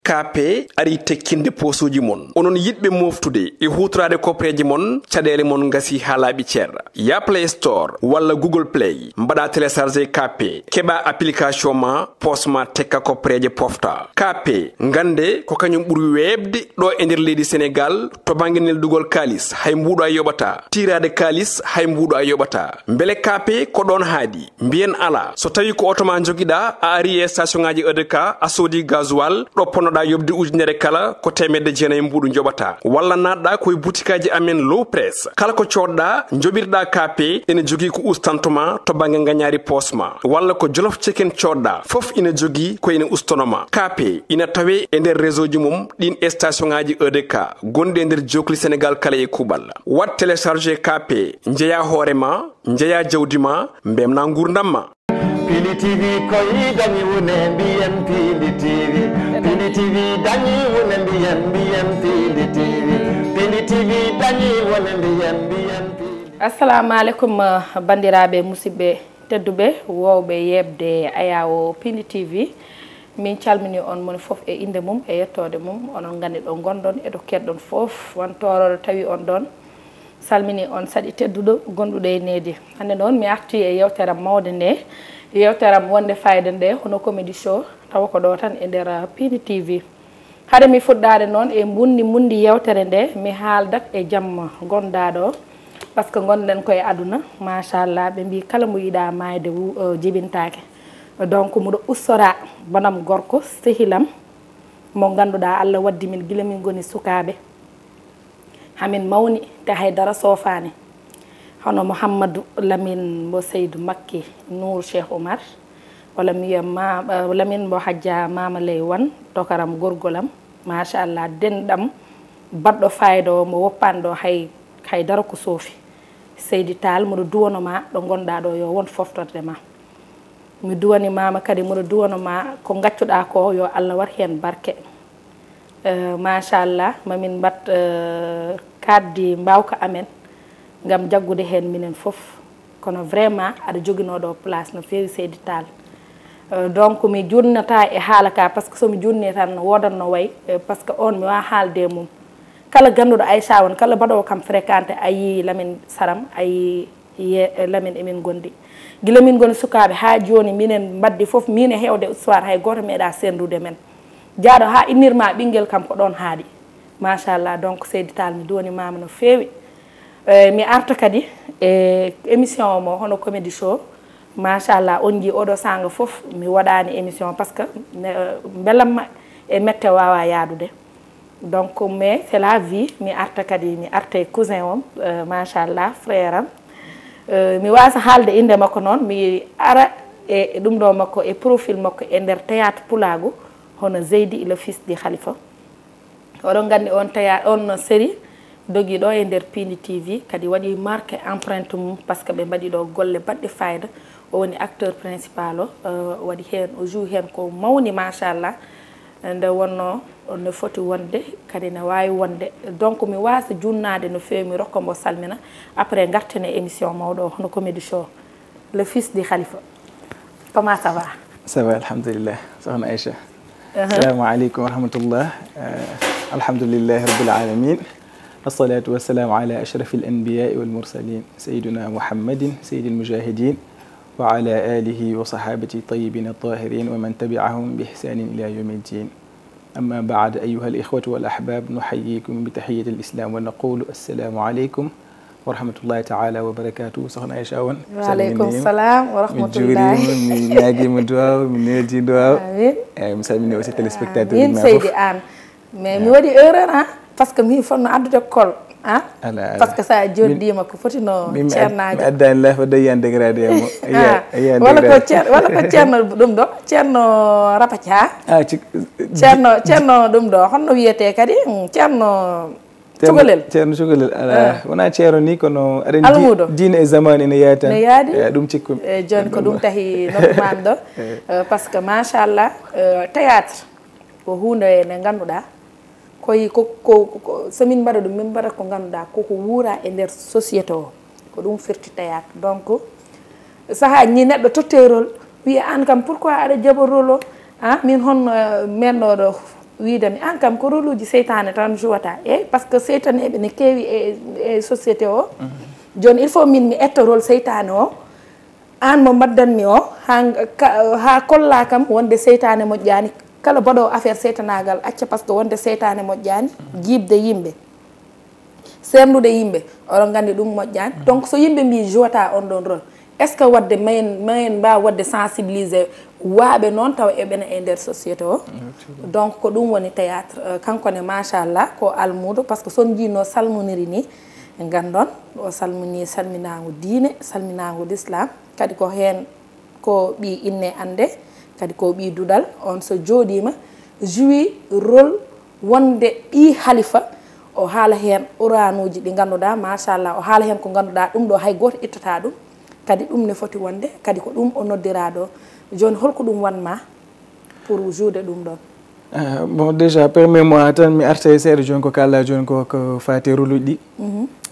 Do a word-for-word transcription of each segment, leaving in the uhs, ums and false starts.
Kaape ari tekkinde poosuuji mon. Onon yiɗɓe mooftude e huutoraade koppereeje mon, caɗeele mon ngasi haa laaɓi cer. Ya Play Store walla Google Play, mbaɗa télécharger Kaape, keɓa application ma, poos ma tekka koppereeje pofta. Kaape, ngannde ko kañum ɓuri weeɓde ɗo e nder leydi Senegaal to bannge neldugol kaalis, hay mbuuɗo a yoɓata. Tiiraade kaalis, hay mbuuɗo a yoɓata. Mbele Kaape ko ɗoon haaɗi? Mbiyen alaa. So tawii ko oto ma njogiɗaa, a ari e station ŋaaji E D K, a soodi gasoil, ɗo ponnoɗaa yoɓde ujunere kala, ko teemedde jeenayi mbuuɗu njoɓataa. Walla naatɗaa ko e butikaaji amen Low Press. Kala ko coodɗaa, njoɓirɗaa Kaape, ene jogii ko ustantuma to bannge ngañaari poos ma. Walla ko Jolof Chicken coodɗaa, fof ina jogii ko ene ustanoma. Kaape ina tawee e nder réseau ji mum ɗiin station ŋaaji E D K gonɗi e nder jookli Senegaal kala e kuuɓal. Waɗ télécharger Kaape, njeyaa hoore ma, njeyaa jawdi ma, mbemnaa nguurndam ma. Pindi T V koy dañi wune mbiyen Pindi T V. Pindi T V dañi wune mbiyen, mbiyen Pindi T V. Pindi T V dañi wune mbiyen, mbiyen Pindi. Assalamu alaikum, uh, banndiraaɓe, musidɓe tedduɓe, woowɓe yeeɓde ayaawo Pindi T V. Min calmini on moni fof e innde mum e yettoode mum. Onon nganndi ɗo ngonɗon e ɗo keɗɗon fof, won toorooɗo tawi on ɗoon. Salmini on saɗi tedduɗo gonɗuɗo e needi. Hannde noon mi arti e yewtere am mawde nde, yewtere am wonde fayida nde, hono comedy show, tawa ko ɗo tan e nder, uh, Pindi T V. Hade mi fuɗɗaade noon e mbundi mbundi yewtere nde, mi haaldat e jam gonɗaa ɗo, parce que ngonɗen ko e aduna, machallah, ɓe mbii kala mo yiɗaa maayde wu-, uh, jibintaake. Donc, muɗo ustora bonam gorko, sehilam, mo ngannduɗaa Allah waddi min gila min ngoni sukaaɓe. Hamin mawni, te hay dara soofaani. Hono Mouhamadou Lamine mbo Seydou Makki Nour Cheikh Oumar, walla mi wiya ma, eh, Lamine mbo Hajja Mama Ley Wan, tokaram gorgolam, machallah, denɗam, baɗɗo fayida o, mo woppaani ɗo hay, hay dara ko soofi. Seydi Tall, mboɗo duwano ma, ɗo ngonɗaa ɗo, yo won foftorde ma. Mi duwani mama kadi, mboɗo duwano ma, ko ngaccuɗaa ko, yo Allah wat heen barke. Eh, machallah, mamin mbat, eh, kaddi mbawka amen ngam jaggude heen minen fof. Kono vraiment aɗa joginoo ɗo place no feewi, Seydi Tall. Eh, donc mi junnata e haala ka, parce que so mi junni tan woodan no way, eh, parce que on mi waa haalde e mum. Kala ganduɗo Aïcha won, kala baɗowo kam fréquenté, a yii Lamine Saram, a yii ye-, Lamine emin gondi. Gila min ngoni sukaaɓe haa jooni, minen mbaddi fof, min e hewde histoire, hay gooto meeɗa senndude men. Jaaɗo haa innirma ɓinngel kam ko ɗoon haaɗi. Machallah, donc Seydi Tall mi duwani mama no feewi. Eh, mi arta kadi e émission o mo hono comédie show. Machallah, on njii oɗo saanga fof mi waɗaani émission parce que ne, mbelamma e mette waawa yaadude. Donc, mais c'est la vie, mi arta kadi, mi arta e cousin on, eh, machallah, frère am. Eh, mi waasa haalde innde makko noon, mi ara e, e ɗum ɗo makko, e profil makko e nder théâtre pulaagu, hono Zeydi le fils di Khalifa. Oɗon nganndi on théâ-, on série dogi ɗo e nder Pindi T V, kadi waɗi marqué empreinte mum, parce que ɓe mbaɗi ɗo golle baɗɗe fayida. O woni acteur principal o, eh, o waɗi heen, o joue heen ko mawni, machallah. Nde wonno ne foti wonde, kadi ne waawi wonde. Donc, mi waasa junnaade no feewi, mi rokka mbo salmina. Après, ngarten e émission mawɗo o, hono comédie show. Le fils di Khalifa. Comment ça va? Ça va, alhamdulillah. Soxna Aïcha. Uh-huh. Assalamu aleykum wa rahmatullah. Euh, alhamdulillahi rabbil alamin. Wassalatu wassalamu ala ashrafil anbiya'i wal mursalin, sayyidina Muhammadin, sayyidil mujahidin, wa ala alihi wa sahabatihi tayyibin tahirin wa man tabi'ahum bi ihsanin ila yawmiddin. Amma ba'd, ayyuhal ikhwatu wal ahbab, nuhayyikum bi tahiyyatil islam wa naqulu assalamu aleykum wa rahmatullahi ta'ala wa barakatuh. Soxna Aïcha won. Wa aleykum salam wa rahmatullahi. Mi juurima, mi ñaagiima duwaaw, mi neldi duwaaw. Amin. Eh, mi salmini aussi téléspectateur. Amin, Seydi Anne. Mais mi waɗi erreur, ah, parce que mi fotno addude kol, ah. Ala, ala. Parce que sa joddiima ko foti no ceernaajo. Mi addaani la fa dañi dégradé mo. Ah, wala ko ceer-, wala ko ceerno ɗum ɗo, ceerno Rapathia. Ah, ci-, ceerno, ceerno ɗum ɗo, honno wiyetee kadi? Mm, ceerno Cukalel. Ceerno Cukalel, ala, wona ceerno ni, kono aɗa anndi diine e zamaanu ene yaadi tan. Ne yaadi. Eh, ɗum cikkumi. Eh, jooni ko ɗum tahi nokku man ɗo. Eh, parce que machallah, eh, théâtre ko huunde nde ngannduɗaa, koy ko, ko, ko, so min mbaɗa ɗum, min mbaɗa ko ngannduɗaa ko, ko wuura e nder société o. Ko ɗum firti théâtre. Donc, sahaaji ni neɗɗo totte rôle, wiya, "Aan kam, pourquoi aɗa jaɓa rôle o? Ah, min honno, eh, men ɗo ɗo?" Wiide mi, aan kam ko rôle uji seytaane tan jouata. Eyi, parce que seytaneeɓe ne keewi e, e société o. Jooni, il faut min mi etta rôle seytaane o. Aan mo mbaɗdanmi o, haa, ka, haa kollaa kam wonde seytaane moƴƴaani. Kala mbaɗoowo affaire seytanaagal, acca, parce que wonde seytaane moƴƴaani, jiiɓde yimɓe, seerndude yimɓe, oɗon nganndi ɗum moƴƴaani. Donc, so yimɓe mbii jouata on ɗon rôle, est-ce que waɗde ma en, ma en mbaaw waɗde sensibiliser waaɓe noon tawa eɓena e nder société o? Donc, ko ɗum woni théâtre. Euh, kanko ne, machallah, ko almuudo, parce que so on njiinoo salmoniri ni, nganndon, o salmini salminaango diine, salminaango l'islam, kadi ko heen ko ɓii inne annde, kadi ko ɓii duɗal, on so jooɗiima, jouit rôle wonde ɓii halifa, o haala heen quraanuuji ɗi ngannduɗaa, machallah, o haala heen ko ngannduɗaa ɗum ɗo hay gooto ittataa ɗum, kadi ɗum ne foti wonde, kadi ko ɗum o noddiraa ɗo. Jooni, holko ɗum wanma pour joude ɗum ɗon? Ah, bon, déjà, permet moi tan mi arta e seeɗa jooni ko kaalɗaa jooni ko, ko faati e rôle uji ɗi.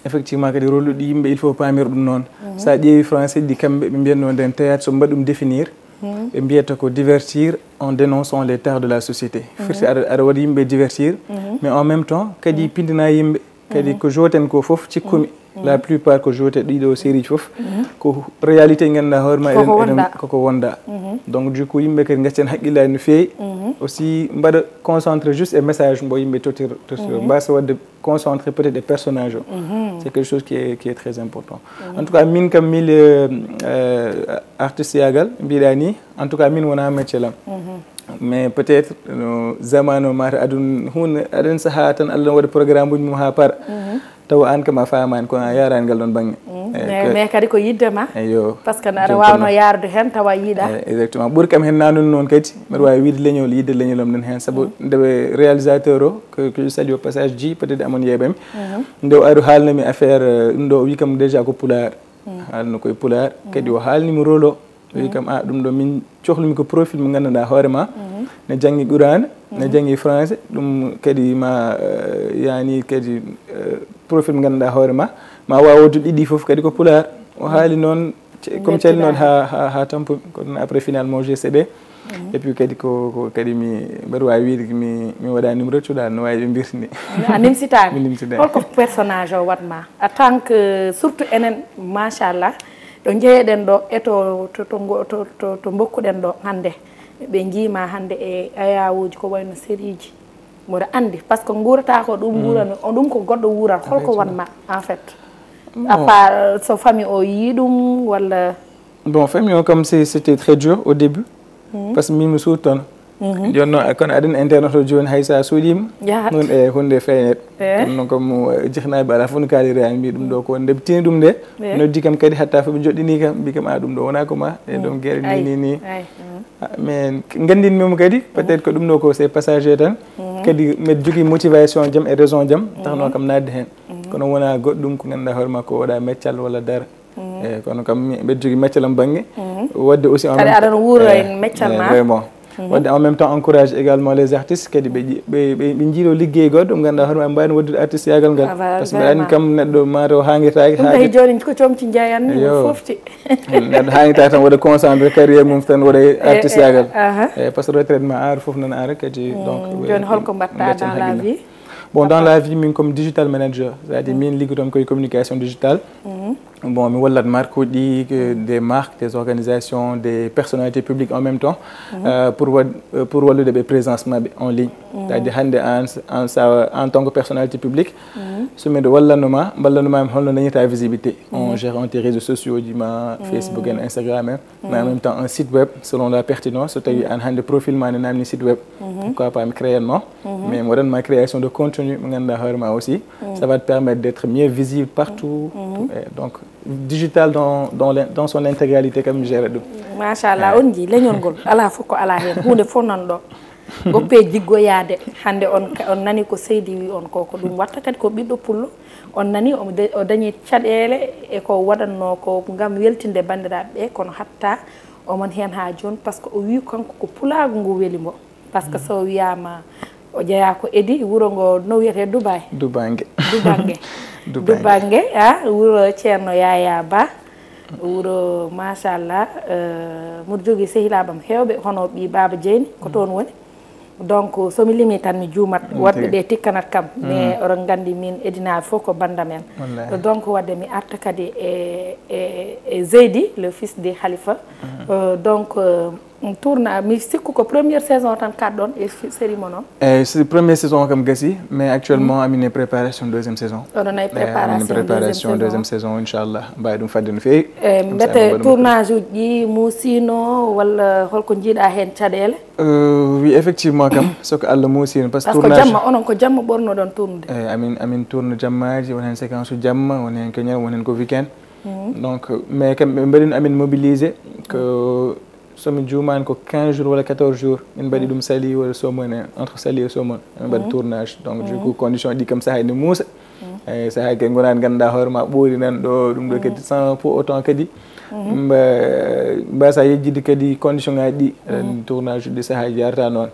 Effectivement, kadi rôle uji ɗi yimɓe, il faut paamir ɗum noon. So a ƴeewi français ɗi, kamɓe ɓe mbiyatnoo nden théâtre, so mbaɗi ɗum définir, ɓe mbiyata ko divertir en dénonçant les tares de la société. Firti aɗa, aɗa waɗi yimɓe divertir, mais en même temps, kadi pindina yimɓe. Kadi ko jouaten ko fof, cikkumi, la plupart ko jouate ɗiɗo série ji fof, ko réalité ngannduɗaa hoore ma, koko eɗen, eɗen, wonda. Koko wonda. Donc, du coup, yimɓe kadi ngaccen hakkillaaji no feewi. Aussi, mbaɗa concentré juste e message mbo yimɓe tottir, tottir. Mbasa waɗde concentré peut-être e personnage o. C'est quelque chose qui est, qui est très important. En tout cas, min kam, milieu, euh, artiste yaagal, mbiɗa ni, en tout cas, min wona métier lam. Mais peut-être, no zamanu mata adun hunde, aɗen saha tan Allah waɗi programme uji mum ha par. Tawa an kam a faamani, kono a yarani ngal ɗon bangge. Eh, mais, ko mais kadi ko yidde ma. Eyo. Parce que aɗa wawno yarude hen tawa yiiɗa. Eh, exactement. Ɓuri kam hen nanun noon kadi, mbeɗa wawi wiide leñol, yidde leñol am ɗen hen. Sabu nde ɓe réalisateur o, que, que je salue au passage, ji peut-être amon yeeɓami. Nde o ari haalnami affaire, euh, ɗum ɗo, o wi kam déjà ko pulaar. Haalno koye pulaar. Kadi o haalnimi rôle o. Wi kam, a, ɗum ɗo min cohlumi ko profil mo ngannduɗaa hoore ma, ne janngi Qur'aana, ne janngi français, ɗum kadi ma, eh, yani kadi, eh, profil mo ngannduɗaa hoore ma, ma waaw wodde ɗiɗi fof kadi ko pulaar. O haali noon, ce-, comme calinoon ha, ha, ha tampu, kono après finalement G C B. Et puis kadi ko, ko kadi mi, mbeɗa waawi wiide mi, mi waɗa numéro cuɗaal no waawi ɓe mbirtini. A nimsitaani? Mi nimsitaani. Holko personnage o waɗma? En tant que, surtout enen, machallah, ɗo njeyeɗen ɗo, e to, to, to ngo-, to, to, to mbokkuɗen ɗo hannde, ɓe njiima hannde e ayawuji ko wayno sérieji. Mboɗo anndi, parce que nguurata ko ɗum nguurano, o ɗum ko goɗɗo wuurat. Holko wanma, en fait? À part, so famille o yii ɗum, walla? Bon, famille o kam, c'est, c'était très dur au début. Parce que min mi suutono. Jooni noon, kono aɗen internet o jooni, hay sa suuɗiima, yahat. Noon e hunde feeñat. Eh. Kono noon, comme, eh, jihnaaɓe alaa fof no kaaliri, an mbi ɗum ɗo ko nde ɓe tini ɗum nde, noddi kam kadi hatta fof ɓe joɗɗini kam, mbi kam, "A, ɗum ɗo wona ko ma." E donc, guerre ni, ni, ni. Ah, mais nganndinmi mo kadi, peut-être que ɗum ɗo ko c'est passager tan. Kadi mbeɗa jogii motivation jam e raison jam, taxno kam naatde heen. Kono wona goɗɗum ko ngannduɗaa hoore ma ko waɗa meccal walla dara. Eyi, kono kam mi, mbeɗa jogii meccal am bannge. Waɗde aussi en même temps, kadi aɗa wuura e meccal ma. Vraiment. Waɗde en même temps encourage également les artistes kadi ɓe ƴi-, ɓe, ɓe, ɓe njiilo liggey goɗɗo mo ngannduɗaa hoore ma ɓe mbawino waɗdude artiste yaagal ngal. Ah, voilà, parce que mbeɗa anndi vraiment kam neɗɗo mataw haangirtaaki. Ɗum tawi haade jooni ko comci jeeyanmi mo fof ti. Neɗɗo haangirtaaki tan waɗa concentré carrière mum tan waɗa artiste yaagal. Eyi, parce que retraite ma ara fof nana ara kadi, donc, jooni holko mbaɗta dans la vie? Bon, dans la vie, min comme digital manager, c'est-à-dire min liggotomi koye communication digitale. Bon, mi wallat marque uji, que des marques, des organisations, des personnalités publiques en même temps, euh, pour wa-, euh, pour wallude ɓe présence maɓɓe en ligne. C'est-à-dire hannde an, an, sa, en tant que personnalité publique, so miɗo wallanno ma, mballanno ma holno dañirta visibilité. On gère tes réseaux sociaux ji ma, Facebook en, Instagram en. Mais en même temps, un site web, selon la pertinence, so tawi an hannde profil ma ne namni site web, pourquoi pas mi créer mo? Mais mi waɗan ma création de contenu, mo ngannduɗaa hoore ma aussi, ça va te permettre d'être mieux visible partout. Et donc, digital dans, dans l'in-, dans son intégralité, kam mi gère ɗum. Machallah, on njii leñol ngol, alaa fof ko alaa heen, huunde fof nan ɗo. Goppe jiggoyaade, hannde on, on nani ko Seydi wi on ko, ko ɗum watta kadi ko ɓiɗɗo pullo. On nani omo de-, o dañi caɗeele e ko waɗatnoo ko ngam weltinde banndiraaɓe ɓe, kono hatta omon heen haa jooni, parce que o wi kanko ko pulaagu ngu weli mo. Parce que so wiyaama o jeyaa ko Edi, wuro ngo no wiyetee Dubai? Dubange. Dubange. Dubange. Dubange, a, wuro Ceerno Yaya Ba, wuro machallah, euh, mboɗo jogii sehilaaɓe am heewɓe, hono ɓii Baaba Jeyni, ko toon woni. Donc, so mi limi tan mi juumat, woɗɓe ɓe tikkanat kam, mais oɗon nganndi min edinaaɓe fof ko banndam en. Donc, waɗde mi arta kadi e, e, e Zeydi, le fils de Khalifa. Euh, donc, euh, tourna, mi sikku ko première saison tan kaɗɗon e série mon o. Eyi, si première saison o kam gasi, mais actuellement amin e préparation deuxième saison. Oɗon e préparation deuxième saison, inchallah, mbawi ɗum fadde no feewi. Mbete tournage uji ɗi muusino walla holko jiiɗa hen caɗele? Euh, oui, effectivement kam, soko Allah muusino, parce que tournage jamma, onon ko jamma ɓornoɗon tournude? Eyi, amin, amin tourne jammaji, won hen séquence uji jamma, won hen keñal, won hen ko weekend. Donc, mais kam ɓe mbaɗino amin mobilisé ko, somi juumani, ko quinze jours walla quatorze jours min mbaɗi ɗum Saly walla Somone, entre Saly et Somone min mbaɗi tournage. Donc du coup condition ɗi kam saaha ene muusa. Eyi, saaha kadi gonani ganduɗa hoore ma ɓoori nan ɗo ɗum ɗo kadi, sans pour autant kadi mbasa yejjide kadi condition ngaji ɗi. Tournage ɗi saaha jarata noon.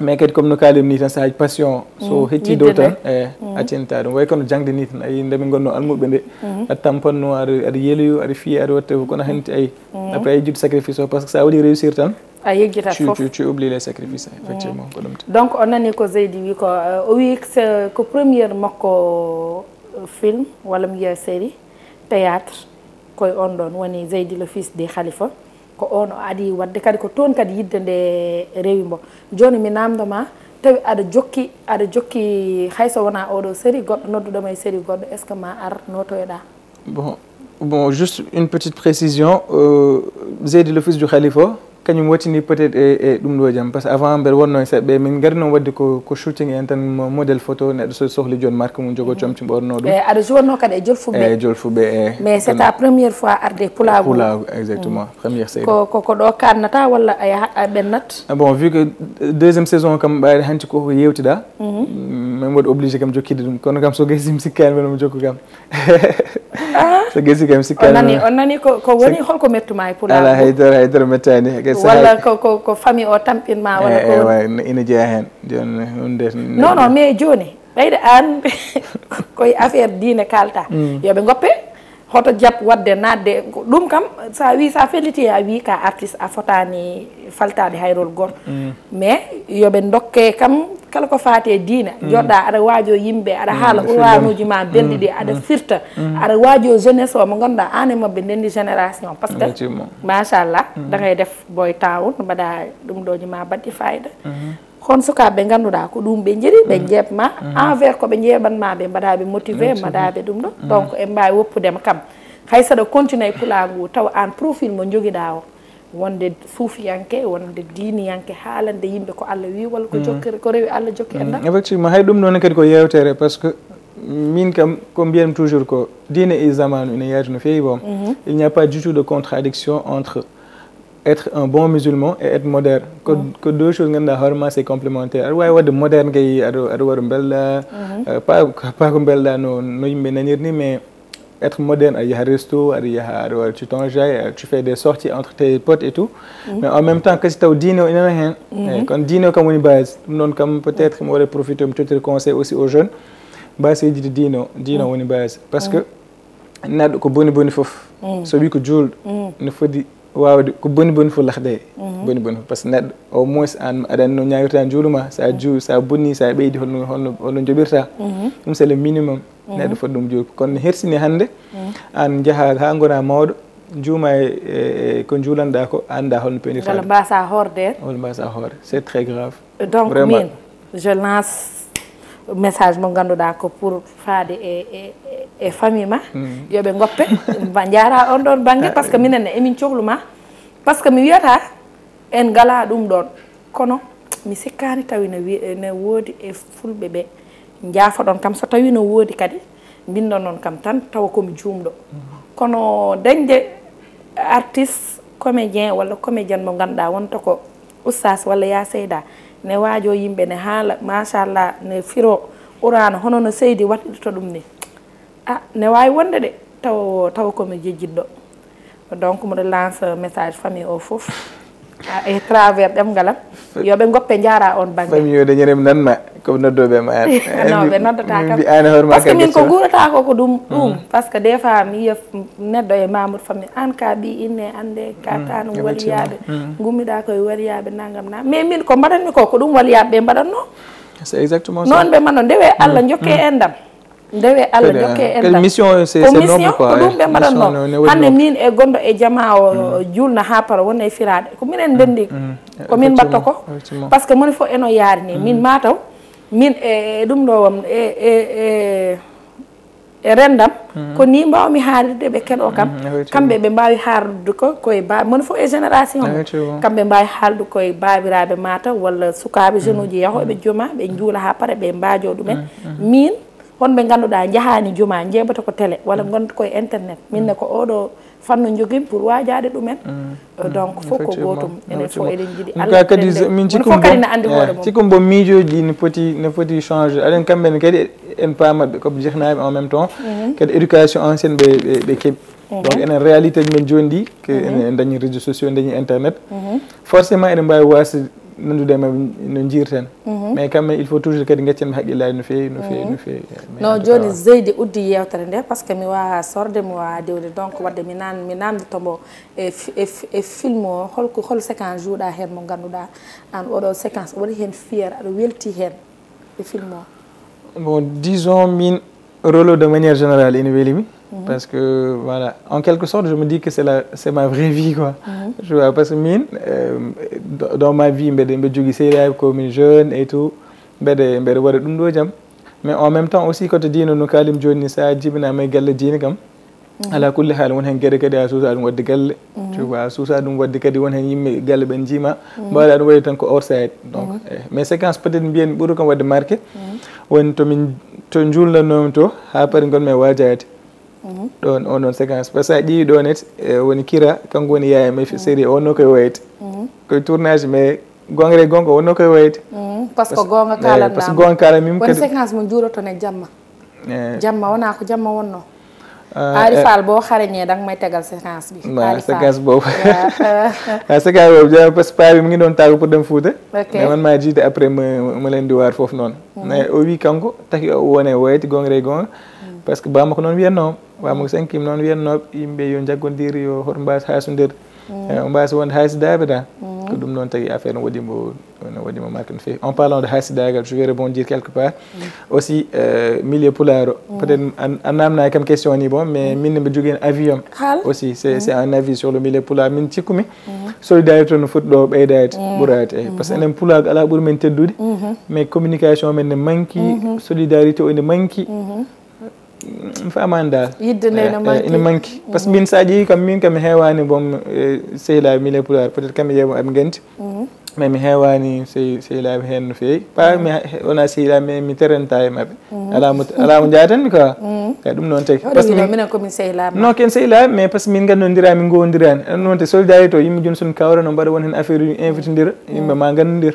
Mais kadi comme no kaalim ni tan, saahaji passion so hetti dow tan, e accinta ɗum, way kono jangde ni tan. Ayi, nde min gonno almuɓe nde, a tampanno, aɗa aɗa yeloyo, aɗa fiya, aɗa watta, kono hanti ayi après a yejjit sacrifice o, parce que sa waɗi réussir tan, a yejjitat fof. Tu oublies les sacrifices, effectivement, ko ɗum. Donc on nani ko Zeydi wi ko, euh, o wi ko première makko film walla mi wiya série théâtre, koye on ɗon woni Zeydi le fils de Khalifa. Ko on o adi waɗde kadi, ko toon kadi yidde nde rewi mbo. Jooni mi namdo ma, tawi aɗa jokki, aɗa jokki, hayso wona oɗo série, goɗɗo nodduɗo ma e série goɗɗo, est ce que ma ar notoyoɗa? Bon, bon, juste une petite précision, euh, Zeydi le fils du Khalifa, kañum wattini peut-être e, e ɗum ɗo jam, parce que avant mbeɗa wonno e seeɗa ɓe, min ngari noon waɗde ko, ko shooting en tan, modèle photo, neɗɗo so sohli jooni marque mum jogo comci ɓorno ɗum. E aɗa jouanno kadi e jolfuɓe? E jolfuɓe, e. Mais c'est ta première fois arde e pulaagu? Pulaagu, exactement, première série. Ko, ko, ko ɗo kannata walla a yahat a ɓennat? Ah bon, vu que deuxième saison kam ɓayde hanti koko yewtiɗa, min waɗi obligé kam jokkide ɗum, kono kam so gasi mi sikkani mbeɗa mo jokku kam. So gasi kam sikkani. On nani, on nani ko, ko woni holko mettuma e pulaagu? Ala haydara, haydara mettani. Walla ko, ko, ko famille o tampinma walla ko? Ewa, ina jeeya hen. Joni hunde. Non, non, mais joni ɓeyde an koye affaire diine kalta. Yoɓe goppe hoto jab wadde nadde ɗum kam, sa wi sa felliti a wi ka artiste a fotani faltade hayrol goto. Mais yoɓe dokke kam kala ko fati e diina, joɗɗa aɗa wajo yimɓe, aɗa haala quranuji ma belɗi ɗi, aɗa firta, aɗa wajo jeunesse o mo ganduɗa an e mabɓe ndendi génération, parce que machallah dagay def boy town mbaɗa ɗum ɗoji ma baɗɗi fayida. Hon sukaɓe ɓe ganduɗa ko ɗum ɓe jiɗi, ɓe jeebma envers ko ɓe jeeɓanma, ɓe mbaɗa ɓe motivé, mbaɗa ɓe ɗum ɗo. Donc en mbawi woppudema kam, hay saɗa continue e pulagu taw an profil mo joguiɗa o, wonde suufiyanke, wonde diiniyanke, haalande yimɓe ko Allah wi walla ko jokkere, ko rewi Allah jokki enɗam. Effectivement, hay ɗum noon kadi ko yewtere, parce que min kam ko mbiyatmi toujours ko diine e zamanu ina yawti no feewi. Bon, il n'y a pas du tout de contradiction entre être un bon musulman et être moderne. Ko, ko deux choses ganduɗa hoore ma c'est complémentaire. Aɗa wawi wadde moderne kay, aɗa aɗa waɗa belɗa, euh, pas pas ko belɗa no no yimɓe nanir ni, mais être moderne, aɗa yaha resto, aɗa yaha, aɗa waɗa, tu t'enjailles, euh, tu fais des sorties entre tes potes et tout. Mais en même temps kasi taw diine o ina hen. Eyi, kono diine o kam woni base. Ɗum noon kam peut-être mi waɗa profité mi tottira conseil aussi aux jeunes, mbasa yejjide diine o. Diine o woni base, parce que neɗɗo ko boni boni foof, so wi ko juulɗo, ne foti wawde ko boni boni fof lahde. Boni boni fof, parce que neɗɗo au moins an aɗa anndi no ñawirta juuɗe ma, sa juu sa bonni, sa ɓeydi, holno holno holno joɓirta. Ɗum c'est le minimum. Neɗɗo foti ɗum juuɗe, kono ne hersini hannde an jaha ha gona mawɗo, juuma e e ko juulanɗa ko, annda holno pewnirta. Wala mbasa horde. Wala mbasa horde, c'est très grave. Donc min je lance message mo ganduɗa ko pour faade e e e famille ma, yoɓe goppe. Ba jara on ɗon bangge, parce que minen ne emin cohluma, parce que mi wiyata en ngala ɗum ɗon, kono mi sikkani tawi ne wi- ne woodi e fulɓe ɓe, jaafoɗon kam so tawi no woodi kadi mbindonon kam tan tawa komi juumɗo. Kono dañde artiste comédien walla comédienne mo ganduɗa wonta ko oustaz walla ya seyda, ne wajo yimɓe, ne haala machallah, ne firo qurana hono no seydi waɗirta ɗum ni. Ah, ne wawi wonde de, taw taw komi jejjitɗo. Donc mboɗo lance message famille o foof, ah, e travers ɗemngal am, yoɓe goppe jara on bangge. Famille o dañere mi nanma. Ko noddoɓe ma en. Non, ɓe noddata kam. Mbiyaani hoore ma. Parce que Ka min ko question. Guurata ko ɗum ɗum. Parce que des fois mi yiya neɗɗo e Mamoudou Fammi, an ka ɓi inne ande ka tan waliyaɓe. Gummiɗa koye waliyaɓe nangam na. Mais min ko mbaɗanmi ko ko ɗum waliyaɓe ɓe mbaɗanno. C'est exactement Noon ça. Ɓe mbaɗanno ndewe Allah jokke en dam. Ndewe Allah Kadi, jokke ah, en kadi dam. Mission, c'est Ko c'est noble mission quoi. Ko ɗum ɓe mbaɗanno. Mission, ne, ne waɗi Hannde noble. Min e gonɗo e jama o julna ha para wona e firaɗe ko minen ndenndi. Ko min mbatta ko. Effectivement. Parce que moni fof eno yaari ni min mataw min e e ɗum ɗo wam e e e e rendam. Ko ni mbawmi haalirde ɓe keɗo kam. Kamɓe ɓe mbawi haalirde ko koye ba moni fof e génération mum. Kamɓe mbawi haalde koye babiraɓe mataw walla sukaɓe jeune uji yahoɓe juma ɓe juula ha paara ɓe mbajo ɗumen. Min honɓe ganduɗa jahani juma jebata ko télé walla gonda koye internet minne ko oɗo fannu jogim pour wajade ɗumen. Donc fof ko gotum enen fof eɗen jiiɗi Allah kadi. Min cikum kadi na andi hoore mum. Cikum bo miijoji ɗi ne poti ne poti changer aɗen kamɓene kadi en paamaɓe koɓe jehnaɓe en même temps. Kadi éducation ancienne ɓe ɓe keeɓi. Donc enen réalité ji men joni ɗi que enen en dañi réseau sociaux en dañi internet. Forcément eɗen mbawi wasde nandude e maɓɓe no jirten. Mais quand même il faut toujours kadi gaccen ɓe haqqillaji no fewi no fewi no fewi. Non joni Zeydi uddi yewtere nde parce que mi wawa sorde mi wawa dewde donc wadde mi nan mi namdotomo e e film o holko hol séquence jouɗa hen mo ganduɗa an oɗo séquence o waɗi hen fier aɗa welti hen e film o. Bon disons min rôle de manière générale ina welimi. Parce que voilà en quelque sorte je me dis que c'est la c'est ma vraie vie quoi. Tu vois parce que min dans ma vie mbeɗe mbeɗe jogui sehilaɓe komin jeune et tout mbeɗe mbeɗe waɗa ɗum ɗo jam. Mais en même temps aussi koto diina no kalim joni ni sa jibinama e galle diina kam ala kulli haal won hen gueɗe kadi a suusa ɗum wadde galle. Tu vois a suusa ɗum wadde kadi won hen yimɓe galle ɓen jiima mbawɗa ɗum waɗi tan ko outside. Donc mais séquence peut être mbiyen ɓuuri kam wadde marqué woni tomin to julnannomi to ha paari gonmi e wajade. Ɗon on ɗon séquence parce que sa ƴeewi ɗon et woni Kira kanko woni yaayam e série o wonno koye wayde. Koye tournage mais gongre gonga wonno koye wayde. Parce que gonga kalan parce que gonga kalan min kadi séquence mo juuroton e jamma. Jamma wona ko jamma wonno. Ari Fall bo xarañe dang may tegal séquence bi. Séquence boobu. Séquence boobu jaa parce que paabi mu ngi doon tàggu pour dem Fouta. Mais man maa jiite après ma ma leen di waar foofu noonu. Mais o wi kanko taki o wone woyti gongre gonga. Parce que bamako noon wiyatnoo bamako sankim noon wiyatnoo yimɓe yo jaggondir yo hoto mbaas haasondir. Mbaas wonde haasidaɓe da. Ko ɗum noon tagi affaire no waɗimo no waɗimo marque no fewi en parlant de haasidagal je vais rebondir quelque part. Aussi milieu pulaar o peut être a namnaki kam question ni bon mais min mbi jogui hen avis am aussi c'est c'est un avis sur le milieu pulaar min cikkumi. Solidarité no foti ɗo ɓeydade ɓurade e parce que enen pulaagu ala ɓuuri men teddude. Mais communication men ne manki. Solidarité o ene manki. Mi famani dal yidde nde no manki ene manki parce que min sa ƴeewi kam min kam mi heewani bon sehilaaɓe min e pulaar peut être kamɓe yeewa aɓe gandi. Mais mi heewani sehilaaɓe heen no feewi pas mi wona sehilaaɓe mais mi terenta e maɓɓe. Alamo alamo jatanmi quoi. Kay ɗum noon tagi parce que minen komin sehilaaɓe non ken sehilaaɓe mais parce que min gandodira min gowodirani ɗum noon te solidarité o yimɓe joni son kawra no mbaɗa won heen affaire uji invitodira yimɓe ma gandodir.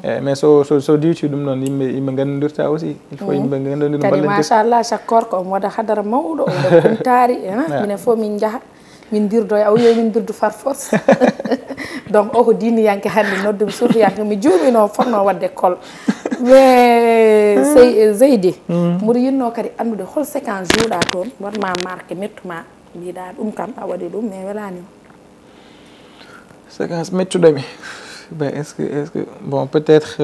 Eyyi mais so so so diwti ɗum noon yimɓe yimɓe gandodirta aussi. Il faut yimɓe gandodir kadi machallah chaque corps ko omo waɗa hadara mawɗo omo waɗa kumtaari. Minen fof min jaaha min dirdoya o wiyo min dirdu far force. Donc o ko diiniyanke hannde noddumi surfiyanke mi juumino fotno waɗde kol. Mais sey zeydi mboɗo yinno kadi anndude hol séquence jouɗa toon waɗma marque mettuma mbiɗa ɗum kam a waɗi ɗum mais welani o. Séquence mettuɗo mi ben est ce que est ce que bon peut être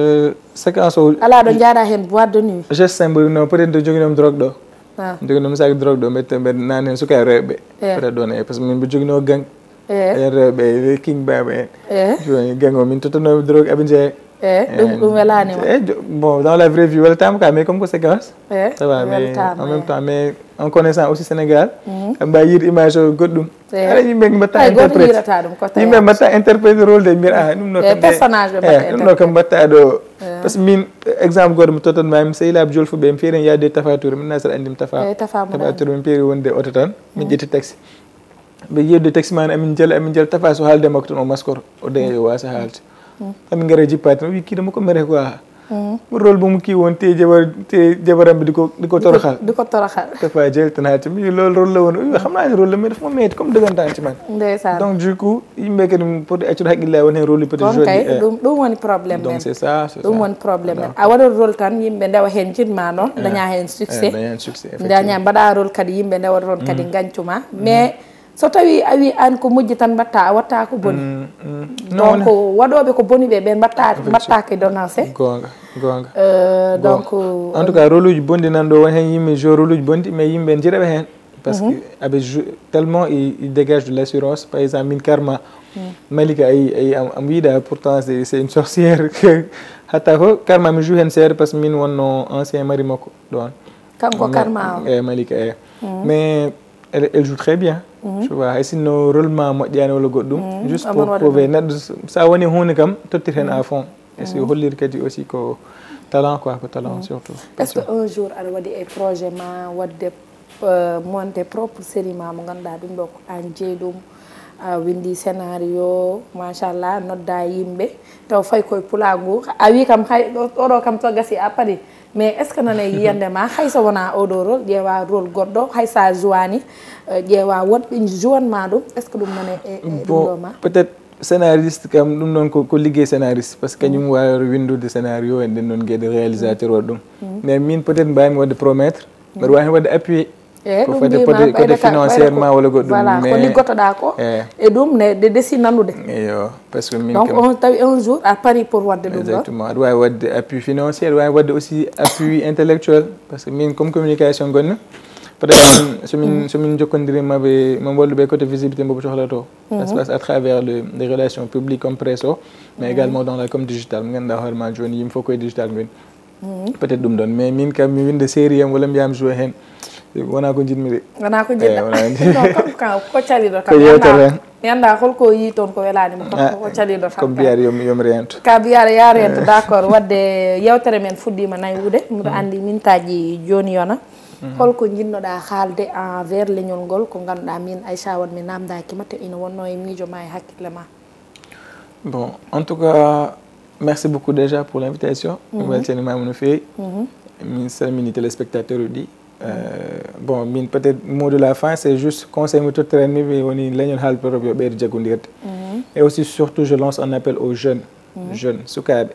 séquence o. Ala ɗo jaaɗa heen boîte de nuit. Geste simple non peut être nde joginoomi drogue ɗo. Joginoomi sac drogue ɗo mette mbeɗa naan heen sukaaɓe rewɓe. Peut être ɗon e parce que min mbi joginoo gang. En rewɓe king baɓe en. Joni gang o min tottanooɓe drogue aɓe jeeya. Eyyi ɗum ɗum welani ma. Eyyi bon dans la vraie vie weltama ka mais comme ko séquence. Ça va mais en même temps mais en connaissant aussi Sénégal. Aɓe mbawi yiide image o goɗɗum. Aɗa yimɓe mbatta interprète yimɓe mbatta interprète rôle de mbiyata ah ɗum ɗo kam personnage ɓe mbatta ɗum ɗo kam mbatta ɗo. Parce que min exemple goto mi totan mami sehilaɓe jolfuɓe mi feeri en yaade tafature min nasara andim tafa. Tafature min peeri wonde oto tan min ƴetti taxi. Ɓe yiyde taxi man amin jala amin jala tafa so haalde makko tan o maskoro o daña yo wasa haalde. Amin gara jippa tan o wi kiɗa makko mere quoi. Rôle bu mu kii woon, te jabar te jabaram bi di ko di ko toroxal. Di ko toroxal. Tafa jël tanaati mi loolu rôle la woon. Xam naa ne rôle la, mais daf ma metti comme dëggantaan ci man. Ndeysaan. Donc du coup yimɓe kadi pour accude haqqille won heen rôle peut-être Kon kay joli. ɗum ɗum woni problème Donc men. C'est ça, c'est Ɗum ça. Woni problème men. A waɗat rôle tan yimɓe ndewa heen jiɗma noon daña heen succès. Daña heen succès, Daña effectivement. Mbaɗa rôle kadi yimɓe ndewa toon kadi gañcuma. Mais so tawi a wi an ko moƴƴi tan mbatta, a watta ko boni. Donc waɗoɓe ko boni ɓe ɓen mbatta mbatta ko dénoncé. Goonga, goonga. Euh, donc En tout cas, rôle uji bonɗi nan ɗo won heen yimɓe joué rôle uji bonɗi, mais yimɓe jiraɓe heen. Parce que aɓe jou- tellement il, il dégage de l'assurance. Par exemple, min Karma, Malika ay ay am am wiɗa pourtant c'est c'est une sorcière. Hatta ko Karma mi joue heen seeɗa parce que min wonno ancien mari makko ɗon. Kanko Karma o. E Malika e. Mais elle, elle joue très bien. Tu vois, hay sinno rôle ma moƴƴani wala goɗɗum. Juste Amon pour waɗa prouver neɗɗo sa woni hunde kam tottir heen à fond. Et si hollir kadi aussi ko talent quoi, ko talent surtout. Est-ce que un jour aɗa waɗi e projet ma waɗde euh, monté propre série ma mo ganduɗa ɗum ɗo ko an jeeyi ɗum, a windi scénario machallah, nodda yimɓe taw fay koye pulagu a wi kam hay oɗo kam to gasi a paɗi. Mais est ce que nana yiyande ma hay so wona oɗo rôle ƴeewa rôle goɗɗo hay sa jouani, euh, ƴeewa woɗɓe jouan ma ɗum, est ce que ɗum nana e e ɗum ɗo Bon, ma? Peut-être scénariste kam ɗum ɗon ko, ko liggey scénariste parce que kañum wawi windude scénario en ɗen ɗon gueɗe réalisateur waɗa ɗum. Mais min peut-être mbawmi wadde promettre, mbeɗa wawi hen wadde appuyé. E Ko ɗum fati mbima côté- côté ɓeyda ka- financièrement ɓeyda ko- wala goɗɗum, voilà ko mais- liggotoɗa ko Eh. E ɗum ne de desi nanude. Eyo, parce que min Donc kam on tawi un jour a pari pour wadde ɗum ɗon. Exactement, aɗa wawi wadde appui financier, aɗa wawi wadde aussi appui intellectuel. Parce que min comme communication gonmi, peut-être somin somin jokkodiri maɓe ma walluɓe côté visibilité mboɓe cohla to. Ça se passe à travers le, les relations publiques comme presse o, mais également dans la com digital mo ganduɗa hoore ma joni yimɓe fof koye digital min. Peut-être ɗum ɗon, mais min kam mi winde série am wala mbiyam joué hen, wona ko jiɗmi de. Wona ko Eh, jiɗɗa wona ko jiɗmi. Non, kam kam ko caliɗo Ko yewtere tan mi annda holko yi toon ko welani mo. Ko ko caliɗo tan Comme mbiyaɗo yomi yomi rento. Ka mbiyaɗo ya rento, d'accord. Wadde yewtere men fuɗɗima naywude, mbiɗo andi mintaji joni yona. Holko jinnoɗa haalde envers leñol ngol ko ganduɗa min Aïcha Wade mi namdakima te ina wonno e miijo ma e hakkille ma? Bon, en tout cas, merci beaucoup déjà pour l'invitation. Mi weltanimama no feewi. Mi salmini téléspectateur uji ɗi. Euh, bon, min peut-être mot de la fin, c'est juste conseil mo tottiranmi ɓe woni leñol haalpulaar yo ɓeydo jaggodirde. Et aussi surtout je lance un appel aux jeunes. Jeunes, sukaɓe.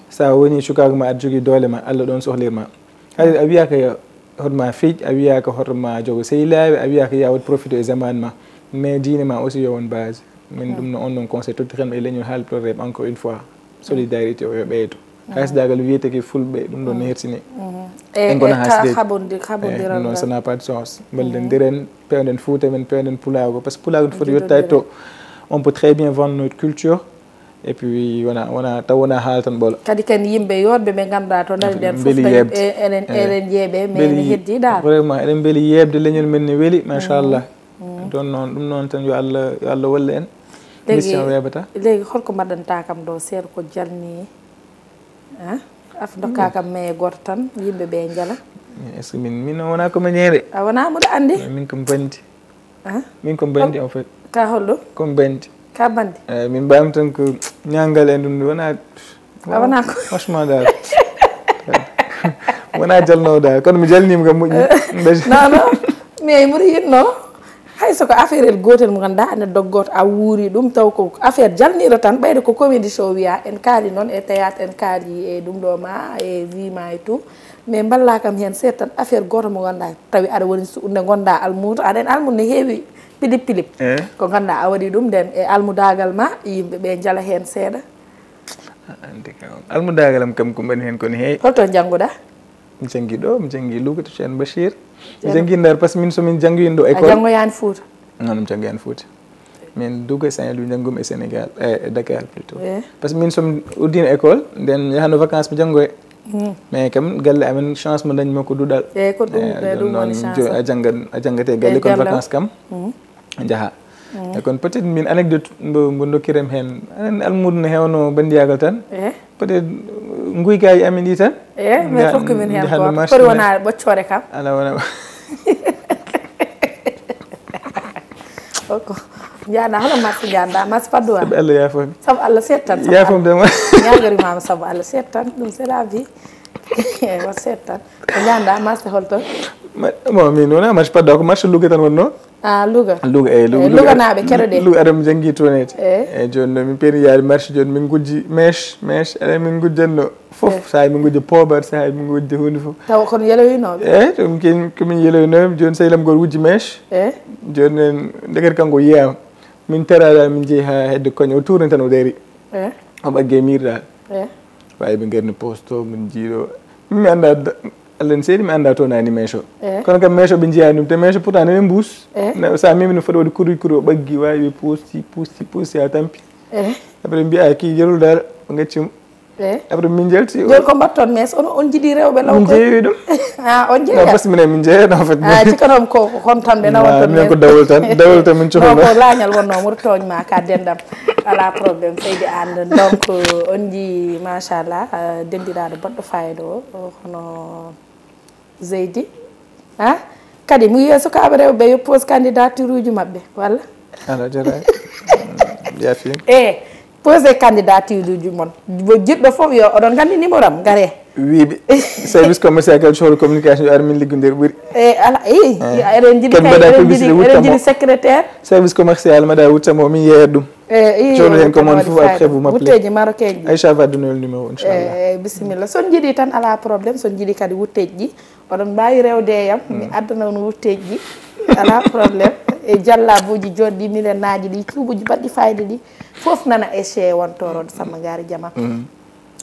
Sa woni sukago ma aɗa jogui doole ma, Allah ɗon sohlirma. Hay a wiyaka yo hoto ma fej, a wiyaka hoto ma jogo sehilaɓe, a wiyaka ya waɗ profité e zaman ma. Mais diine ma aussi yo won base. Min ɗum no on ɗon conseil totti tan e leñol haalpulaar encore une fois. Solidarité o yo ɓeydo. Haysidagal wiyete ke fulɓe ɗum ɗon no hersini. E En gona ka hasde. Haɓondi Eh, haɓondiral non, ça ngal. N'a pas de sens. Mbelden ndiren, pewden Fuuta men, pewden Pulaagu. Parce que Pulaagu foti yettaade to. On peut très bien vendre notre culture. Et puis wona wona taw wona haala tan ɓolo. Kadi ken yimɓe yodɓe ɓe ganduɗa to dari nden fof Mbeli dañi- yeɓde. e- eɗen Eh. eɗen jeeɓe mais ne Mbeli- heddi dal. Vraiment eɗen mbeli yeɓde leñol men ne weli machallah. Ɗon noon ɗum noon tan yo Allah yo Allah wallu en. Mission weeɓata. Legi holko mbaɗanta kam ɗo seeɗa ko jalni? Hein? Af dokka kam mais goto tan yimɓe ɓe jala. Est ce que min min wona comédien de? A wona mboɗo andi? Min ko bandi. Hein? Min ko bandi en fait. Ka holɗo? Ko bandi. Ka bandi? Eh, min mbawmi tan ko ñangal en ɗum wona. A wona ko- Franchement dal. Wona jalnowo dal kono mi jalnima kam moƴƴi. Non non. Mais mboɗo yinno hay soko affaire el gotel mo ganduɗa ene doggoto a wuuri ɗum taw ko affaire jalniɗo tan ɓeyde ko comédie show wiya en kaali noon e théâtre en kaali e ɗum ɗo ma e vie ma e tout. Mais mballa kam hen seeɗa tan affaire goto mo ganduɗa tawi aɗa woni su- nde gonda almuudo aɗa en almuudo ne heewi pilip pilip. Eh. Ko ganduɗa a waɗi ɗum nden e almudagal ma yimɓe ɓe jala hen seeɗa. Andi kam almudagal am kam ko mbaɗi hen kono heewi. Holto jannguɗa? Mi janngi ɗo mi janngi Louga to Ceerno Bachir. Mi janngi Ndar parce que min somin janngoyino ɗo A école. Janngoyani Fouta? Non mi janngoyani Fouta. Min Louga Saint Louis janngumi e Sénégal e e Dakar plutôt. Eh. Parce que min somi uddino école nden yahano vacances mi janngoye. Mais kam galle amen chance mo dañmi ko duɗal. Eyyi ko ɗum ɓe ɗum woni chance. A janngat a janngate galle kono vacances kam jaha. E kono peut être min anecdote mbo mbo dokkirem heen anen almuudo no heewno banndiyagal tan. Eh. Peut être nguykaji amen ɗi tan. E mais fokki min heen goto kori wona ɓoccore kam. Ala wona. Oko Njaada, hono marché njaada, marché Patte d'Oie? Sabu Allah yaafoo mi. Sabu Allah seet tan, sabu Yaafoo mi Allah. De, ma. Ñaagorimaama sabu Allah seet tan, ɗum c'est la vie. Ko seet tan. Ko njaada, marché holto? Ma- Bon, min wona marché Patte d'Oie, ko marché Louga tan wonnoo. Ah, Louga. Louga, eyi, Louga. Louganaaɓe keɗoɗen. Louga, aɗa mi janngi toon. Eh. Eyi, jooni noon, min peeni yaade marché, jooni min ngujji mèche, mèche, aɗa min ngujjanno fof. Sahaa min ngujja poobar, sahaa min ngujja huunde fof. Tawa kono yeloyinooɓe. Eyi, ɗum ken, ko min yeloyinooɓe, jooni sehil am gooto wujji mèche. Eh. Jooni noon, ndekete kanko yiyaama. Min teraade, min njehi haa hedde koñe, o tuurni tan o dari. Eh. O ɓaggi e miir daal. Eh. Ɓaawi ɓe ngarni poste to, min njiiɗo. Mi annda, Allah ne seedi, mi annda to nani mèche o. Eh. Kono kam mèche o ɓe njiyaani ɗum, te mèche pourtant nene mbuus. Eh. Ne, so a memi no foti waɗde kuruy kuruy, o ɓaggi, waawi ɓe puusti, puusti, puusti, haa tampi. Eh. Après mbiya, "Ah, kii yeru daal," o ngacci mo. Eh. Après min njalti. Jooni ko mbatton mèche, on, on njiɗi rewɓe law Min koy? Jeeyi ɗum. Ah, on Non, jeeya? Parce que minen min jeeya, en fait. Ah, ci kono ko, ko honto tan ɓe Ah, nawatton minen ko mèche? Dawol tan, Dawol tan min Non, cohluno. Ko laañal wonnoo, mboɗo tooñ ma ka denɗam. Alaa problème, seydi Anne. Donc, euh, on njii, machallah, euh, denɗiraaɗo baɗɗo fayida o, o, hono Zeydi. Ha? Kadi, mi wiya sukaaɓe rewɓe yo pose candidature uji maɓɓe, walla? Ala jara. Yaafi. E, pose candidature uji mon. Mo jiɗɗo fof yo, oɗon nganndi numéro am, ngaree. Wiiɓe. Service commercial kadi cohla communication yo ar min liggondir ɓuri. E, ala, eyi, eɗen njiɗi Kadi kay, mbaɗa eɗen njiɗi, publicité eɗen wuttamo. Njiɗi secrétaire. Service commercial mbaɗa wuttamo, min yeeyat ɗum. E, iyo, Cohlu heen ko tan mon waɗi fof, après fayida. Vous m'appelez. Wutteeji marocain ji. Aïcha va donner le numéro, inchallah. E, bisimilla. So on njiɗi tan, alaa problème, so on njiɗi kadi wutteeji ɗi, oɗon mbaawi rewde e am, mi addana on wutteeji ɗi. Alaa problème. E jallabuuji jooɗɗi, milenaaji ɗi, cuubuuji baɗɗi fayida ɗi, fof nana e chez won tooroɗo Samba Ngaari Jama.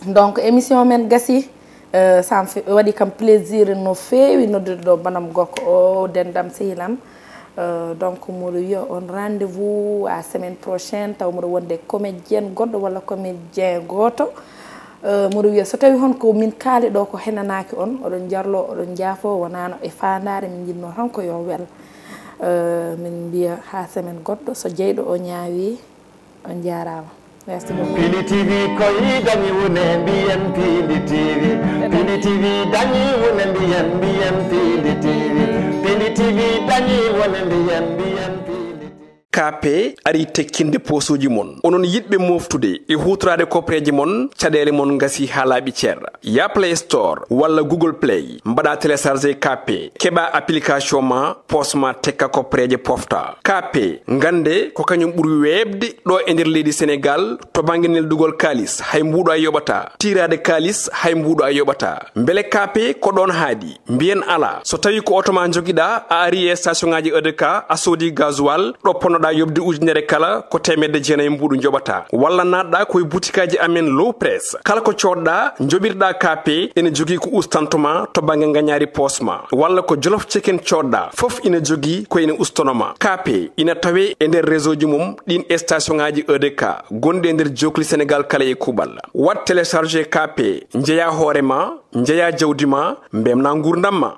Donc, émission men gasi, euh, ça me fait, waɗi kam plaisir no feewi noddude ɗo banam gorko o, denɗam sehil am. Euh, donc, mboɗo wiya on rendez-vous à semaine prochaine, taw mboɗo wonde comédienne goɗɗo walla comédien gooto. Euh, mboɗo wiya so tawi hon ko min kaali ɗo ko henanaaki on, oɗon jarlo, oɗon njaafo, wonaano e faandaare, min njiɗno tan ko yo wel. Euh, min mbiya haa semaine goɗɗo, so jeyɗo o ñaawi, on jaaraama. Merci beaucoup. Pindi T V koy dañi wune mbiyen Pindi T V. Pindi T V dañi wune mbiyen mbiyen Pindi T V. Pindi T V dañi wune mbiyen mbiyen Pindi T V. Kaape ari tekkinde poosuuji mon. Onon yiɗɓe mooftude e huutoraade koppareeje mon, caɗeele mon ngasi haa laaɓi cer. Yah Play Store walla Google Play, mbaɗa télécharger Kaape, keɓa application ma, poos ma tekka koppareeje pofta. Kaape, ngannde ko kañum ɓuri weeɓde ɗo e nder leydi Senegaal to bannge neldugol kaalis, hay mbuuɗo a yoɓataa. Tiiraade kaalis, hay mbuuɗo a yoɓataa. Mbele Kaape ko ɗoon haaɗi? Mbiyen alaa. So tawii ko oto ma njogiɗaa, a arii e station ŋaaji E D K, a soodii gasoil, ɗo ponnoɗaa yoɓde ujunere kala, ko teemedde jeenayi mbuuɗu njoɓataa. Walla naatɗaa ko e butikaaji amen Low Press. Kala ko coodɗaa, njoɓirɗaa Kaape, ene jogii ko ustantoo ma to bannge ngañaari poos ma. Walla ko Jolof Chicken coodɗaa, fof ina jogii ko ene ustanoo ma. Kaape ina tawee e nder réseau ji mum ɗiin station ŋaaji E D K gonɗi e nder jookli Senegaal kala e kuuɓal. Waɗ télécharger Kaape, njeyaa hoore ma, njeyaa jawdi ma, mbeltinaa nguurndam ma.